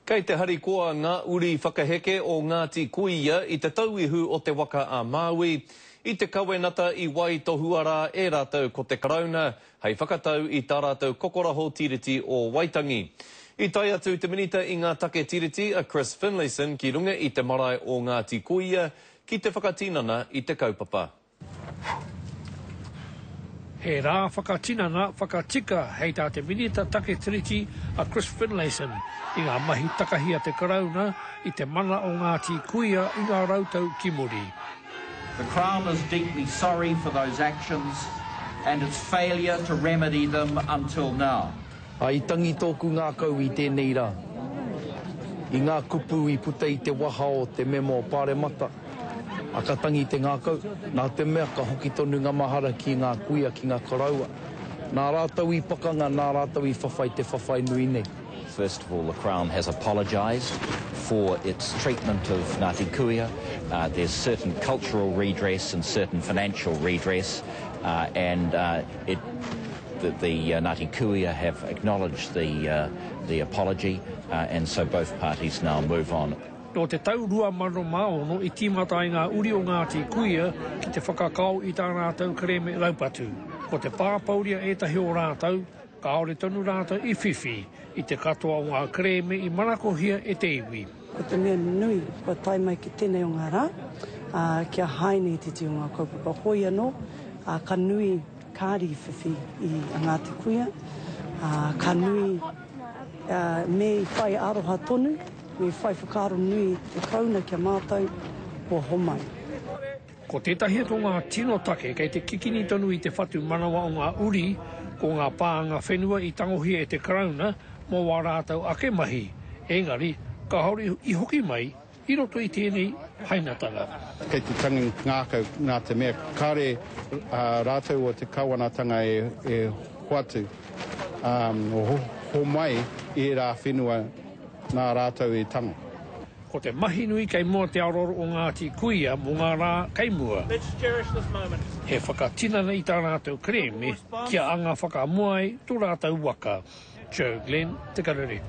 Kei te harikoa ngā uri whakaheke o Ngāti Kuia i te tauihu o Te Waka a Māui, i te kawenata i waitohua rā e rātou ko te Karauna hei whakatau i tā rātou kokoraho Tiriti o Waitangi. I tae atu te Minita i ngā Take Tiriti a Chris Finlayson ki runga i te marae o Ngāti Kuia ki te whakatinana i te kaupapa. He rā whakatinana, whakatika hei tā te Minita Take Tiriti a Chris Finlayson i ngā mahi takahi a te Karauna i te mana o Ngāti Kuia i ngā rautau ki muri. The Crown is deeply sorry for those actions and its failure to remedy them until now. I tangi tōku ngākau i tēnei rā, i ngā kupu i puta i te waha o te mema o Pāremata, a ka tangi te ngākau, nā te mea ka hoki tonu ngā mahara ki ngā kuia, ki ngā koroua. Nā rātou i pakanga, nā rātou i whawhai te whawhai nui nei. First of all, the Crown has apologised for its treatment of Ngāti Kuia. There's certain cultural redress and certain financial redress, and it The, the uh, Ngāti Kuia have acknowledged the, uh, the apology, uh, and so both parties now move on. Nō te tau 2006 i tīmata ai ngā uri o Ngāti Kuia ki te whakakao i tā rātou kerēme raupatu. Ko te pāpauria ētahi o rātou, kāore tonu rātou i whiwhi i te katoa o ngā kerēme i manakohia e te iwi. Ko te mea nui kua tae mai ki tenei o nga ra, a, kia haene i te ti o nga kaupapa hoi ano, a, ka nui kāri i whiwhi i a Ngāti Kuia, a, ka nui, a, me i whai aroha tonu, Me whai whakaaro nui te Karauna ki a mātou kua homai. Ko tētahi atu o ngā tino take kei te kikini tonu i te whatumanawa o ngā uri ko ngā pānga whenua i tangohia e te Karauna mō wā rātou ake mahi, engari kāore i hoki mai i roto i tēnei hainatanga. Kei te tangi ngākau nā te mea kāre rātou o te kawanatanga e hoatu, homai ērā whenua nā rātou i tango. Ko te mahi nui kei mua te aroaro o Ngāti Kuia mō ngā rā kei mua. He whakatinana i tā rātou kerēme kia anga whakamua ai tō rātou waka. Joe Glenn, Te Karere.